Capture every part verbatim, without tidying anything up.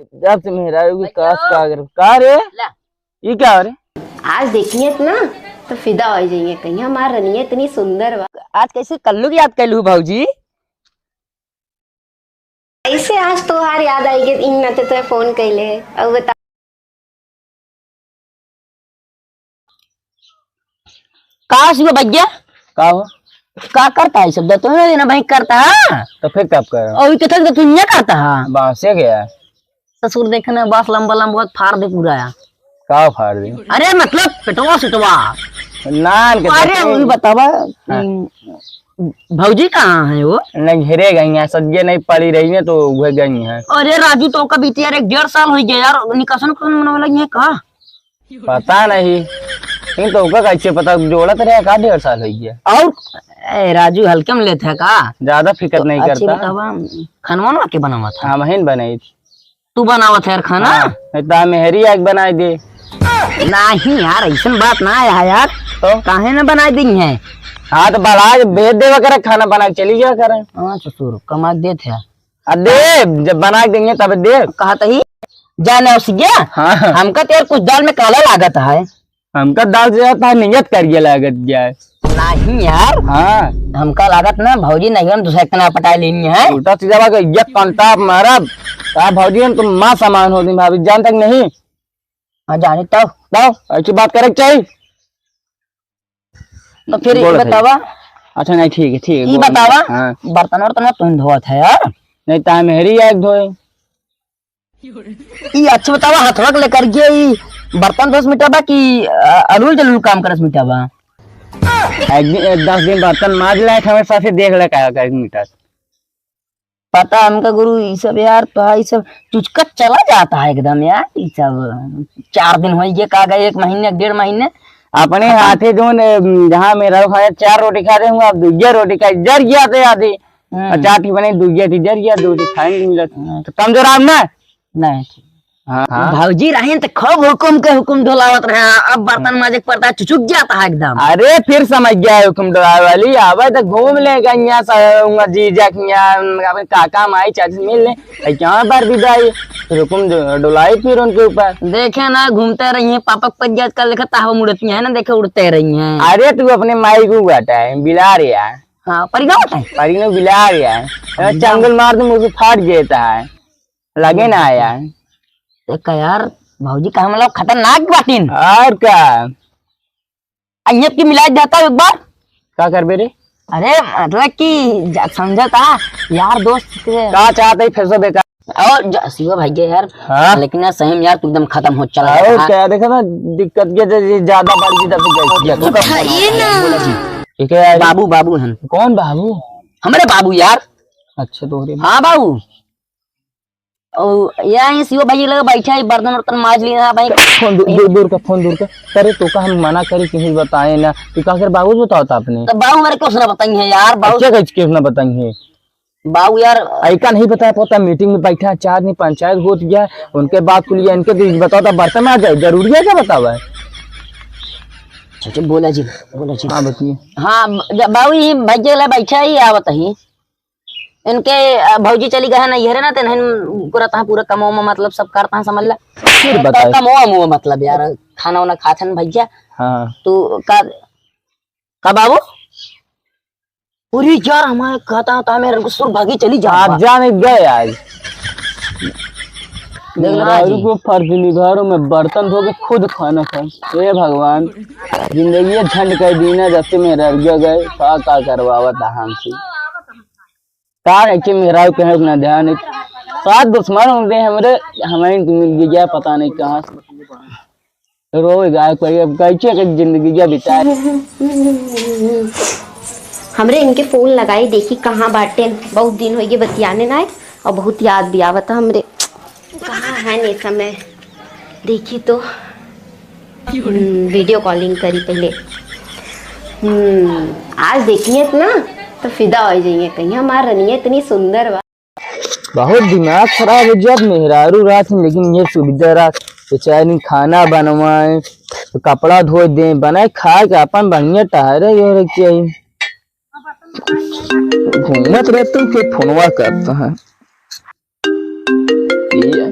जब से मेहरारू की कास का अगर का रे? ला। ई का रे? आज देखिए ना तो फिदा हो जाइए, कहीं हमार रनिया इतनी सुंदर बा। आज कैसे कल्लू के याद कैलू भौजी? ऐसे आज तोहार याद आई गई, इन नाते तो फोन कैले। अब बता। का शिव भैया? का हो? का करता है शब्द? तू ना भाई करता है। तो फिर कब कर? और कितना तो दुनिया करता है। बासे गया। ससुर देखे ना, बास लंबा लंबा बहुत फाड़ दे पूरा यार। का फाड़ दे? अरे मतलब पेटवा सेटवा। नान के अरे देखे। वही बतावा। हाँ। हम्म, भौजी कहाँ है वो? नहीं, घरे गई हैं, सज्जे नहीं पड़ी रही हैं, तो वह गई हैं। अरे राजू, तो का बीती यार, एक डेढ़ साल हो गया यार, निकासन कौन मनवा लगी है का? पता नहीं, लेकिन तो का कैसे पता, जोड़त रहे का डेढ़ साल हो गया। और ए, राजू हल्के में लेते हैं का? ज्यादा फिक्र तो नहीं अच्छी करता। बतावा, खानवा ना के बनावा था? हम ही बनाई। तू बनावत है यार खाना? हाँ, नहीं तो हम मेहरी आग बनाई दे। नहीं यार, ऐसन बात ना है यार। तो? काहे ना बनाई दी है? हाँ, तो बढ़ा के भेज देवा करे, खाना बना के चली गया करे। हाँ ससुर, कमा के देत है। आ दे, जब बना के देंगे तब दे। कहा तही जाने उस गया? हाँ। हमका तो यार कुछ दाल में काला लागत है। हमका दाल से ज्यादा नियत करिए लागत गया है। नहीं यार। हाँ। हमका लागत ना भौजी नहीं हम दूसरे के ना पटा लेनी है। उल्टा सीधा बात है, ये कंटाप मारब। का भौजी हम तुम माँ समान हो दी भाभी, जान तक नहीं। हाँ जाने तब। तब ऐसी बात करे के चाहिए। तो फिर बोलो भाई। बतावा। अच्छा नहीं ठीक है, ठीक है, ई बोलो। बतावा। हाँ। बर्तन वर्तन तुम धोत है यार। नहीं तो मेहरी आग धोए। ई अच्छा बतावा, हथवा के लेकर के ई बर्तन धोस मिटाबा कि, अ, अलूल जलूल काम करस मिटाबा? एक दिन, एक दस दिन बर्तन माज लाए, हमें साथे देख ले का कर मिटास। पता हमका गुरु, ई सब यार, तो ई सब चुचकत चला जाता है एकदम यार, ई सब चार दिन हो गए का गए, एक महीने, डेढ़ महीने। अपने हाथे जोन, अ, जहाँ मेरा खाया चार रोटी खा रहे हूँ, आप दूसरे रोटी खा, जर गया थे आधी। हम्म। और चार ठी बने, दूसरे ठी जर गया, दो ठी खाए नहीं मिलत। हम्म। तो कमजोर आप ना? नहीं। हाँ, हाँ। भौजी रहिन त खूब हुकुम के हुकुम ढोलावत रहे, अब बर्तन माजे के पड़ता है, चुचुक जाता है एकदम। अरे फिर समझ गया है हुकुम डोलावे वाली, आवे तो घूम ले गइया स-, उंगा जीजा किया, अपने काका माई चाची से मिल ले, ऐ क्या बार विदाई, फिर हुकुम डो-, डोलाई फिर उनके ऊपर। देखे ना घूमते रही हैं, पापक पंचायत कर लेखा ताहवा मुड़ती है ना, देखे उड़ते रही हैं। अरे तू अपने माई को उगाता है, बिलार यार। हाँ, परी ना होता है। परी ना बिलार यार, हाँ। चंगुल मार दूँ मुझे फाट जाता है। लगे ना आया। देखा यार, भौजी का हम लोग खतरनाक बाटिन। और का? अइयत की मिला देता एक बार। का करबे रे? अरे, मतलब कि जा-, समझा था, यार दोस्त के। का चाहत है फिर से बेकार? और जा-, शिवा भाई के यार, हाँ? लेकिन यार सही में यार तू एकदम खतम हो चला और गया। क्या, देखा ना, दिक्कत ये जे-, जे ज्यादा बढ़ गई तब से गलती है। तो कब ये ना। ठीक है यार। बाबू, बाबू हन। कौन बाबू? हमरे बाबू यार। अच्छा, तोहरे। हाँ बाबू। और यहाँ ही शिव भाई लगे बैठा है, बर्तन उर्तन माज लिया भाई। फोन दू-, दू-, दूर का, फोन दूर का। अरे तो का हम मना करी, किसी बताए ना। तू का कर बाबू बताओ था अपने। तो बाबू मेरे क्यों ना बताई है यार, बाबू। क्या कह, क्यों ना बताई है? बाबू यार। ऐका नहीं बताया पता, मीटिंग में बैठा है, चार दिन पंचायत होत गया, उनके बात खुल गया, इनके तो बताओ था, बर्तन माज जाए, जरूरी है क्या बतावा है? अच्छा, बोला जी, बोला जी। हाँ, बताइए। हाँ, ब-, बाबू ये भाई के ला बैठा ही, आवत ही। इनके, अ, भौजी चली गए हैं नैहरे ना, तो इन्हन करत हैं पूरा कमवा में, मतलब, सब करत हैं, समझ ला। फिर तो बताए। कमवा मुआ, मतलब, यार, खाना वाना खात हैं भैया। हाँ। तो का, का बाबू? पूरी यार, हमारे कहता था, मेरे को सुर भागी चली जा। आप जाने गए आज। देख लो मेहरारू जी। को फर्जी निभारो में बर्तन धो के खुद खाना खाए। हे भगवान, जिंदगी झंड कर दीना, जब से मेहरारू गए, का, का करवावत है हमसे। का है कि मेहरारू कहे उतना ध्यान है। सात दुश्मन हो गए हमरे, हमें तो मिल गया पता नहीं कहाँ से। रोए गाय को, अब कैसे के जिंदगी क्या बिताए। हमरे इनके फोन लगाई, देखी कहाँ बाटे, बहुत दिन होइगे बतियाने ना आए और बहुत याद भी आवत हमरे। कहाँ है ने समय, देखी तो। हम्म, वीडियो कॉलिंग करी पहले। हम्म, आज देखिए ना तो फिदा हो जाइए, कहीं हमार रनिया इतनी सुंदर बा। बहुत दिमाग खराब हो जात, मेहरारू रात में, लेकिन ये सुविधा रहा, तो चाहे दिन खाना बनवाए, तो कपड़ा धोए दे, बनाए खाए के अपन बढ़िया टहरे ये रह चाहिए। घूमत रहते के फोनवा करता है। ये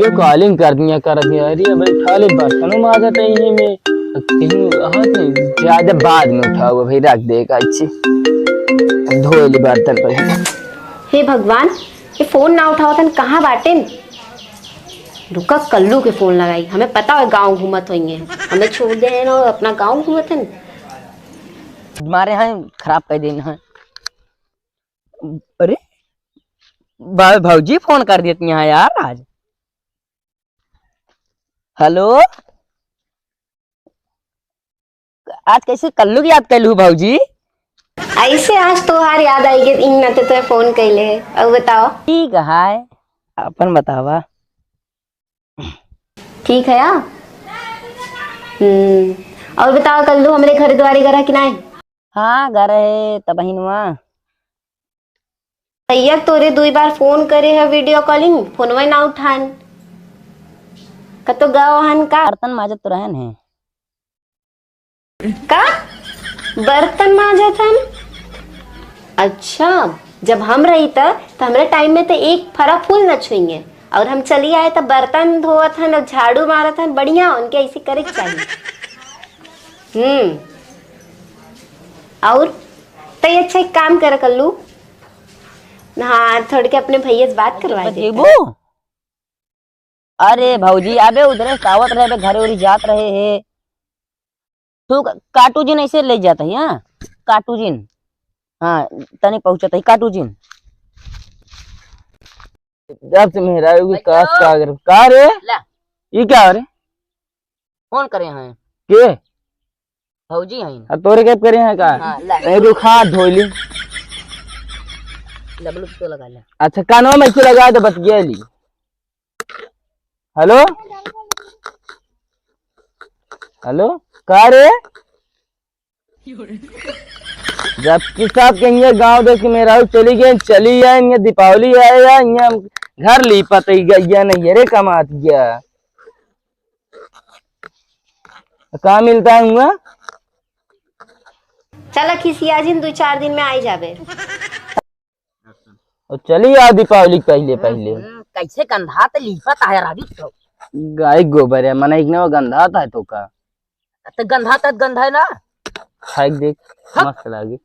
तो calling कर दिया, कर दिया। अरे भाई, उठा ले, बर्तनों माजत है यहीं में। अब कहीं हाथ नहीं, ज्यादा बाद में उठाओ भाई, रख दे एक अच्छी। धो ले बर्तन पहले। हे भगवान, ये फोन ना उठावत हन, कहाँ बाटेन? रुका, कल्लू के फोन लगाई, हमें पता है गाँव घूमत होइहैं, हमें छोड़ दे हैं ना, अपना गाँव घूमत हैं। मारे हैं, खराब कर देना है। अरे, भा-, भौजी फोन कर देती हैं यार आज। हेलो, आज कैसे कल्लू के याद कैलू भौजी? ऐसे आज तोहार याद आई गई, इन नाते तोहे फोन कैले। और बताओ। ठीक है, अपन बतावा। ठीक है, आ? हम्म, और बताओ, कल्लू हमरे घर द्वारे गरा कि नाय? हाँ, गरा है, तबहिनवा। भैया तोरे दुई बार फोन करे है, video calling, फोनवा ना उठान। कतो गवा हन का? बर्तन माजत तो रहन है। का? बर्तन माजत हन? अच्छा, जब हम रही त, त हमरे टाइम में त एक फरा फूल न छुइहैं, और हम चली आए त बर्तन धोवत हन और झाड़ू मारत हन। बढ़िया, उनके ऐसे करे के चाहिए। हम्म, और तई अच्छा एक काम कर कल्लू, हाँ, थोड़ के अपने भैया से बात करवा दे। जेबू? अरे भौजी, अबे उधरे से आवत रहे, अबे घरे उरी जात रहे है। तू क-, काटू जिन ऐसे ले जात है, हाँ? काटू जिन। हाँ, तनी पहुँचत है, काटू जिन। जब से मेहरारू की भाई कास साहब। का अगर, का रे? ला। ई क्या रे? फोन करे हैं। के? भौजी हैं। आ, तोरे के करे हैं का? हाँ, ला। ए, रुक, हाथ धो ली। डब्लू तो लगा ले। अच्छा, कानवा में ऐसे लगा दे, बस गया ली। हेलो? हेलो? का रे? जबकि सब कहिए गाँव देख के मेहरारू चली गए, चली आए, इन्हें दीपावली आए या इन्हें हम घर ली पतई गई या नहीं, अरे कमात गया। का मिलता है हुआ? चला खिसिया जिन, दो चार दिन में आई जाबे। और चली आओ दीपावली के पहिले, पहिले। हम्म, कैसे गंधात लीपत है राजू तो। गाय गोबर है, मने एक नवा गंधात है तो का? तो गंधात है, गंधा है ना? खाई देख, हाँ। मस्त लागे।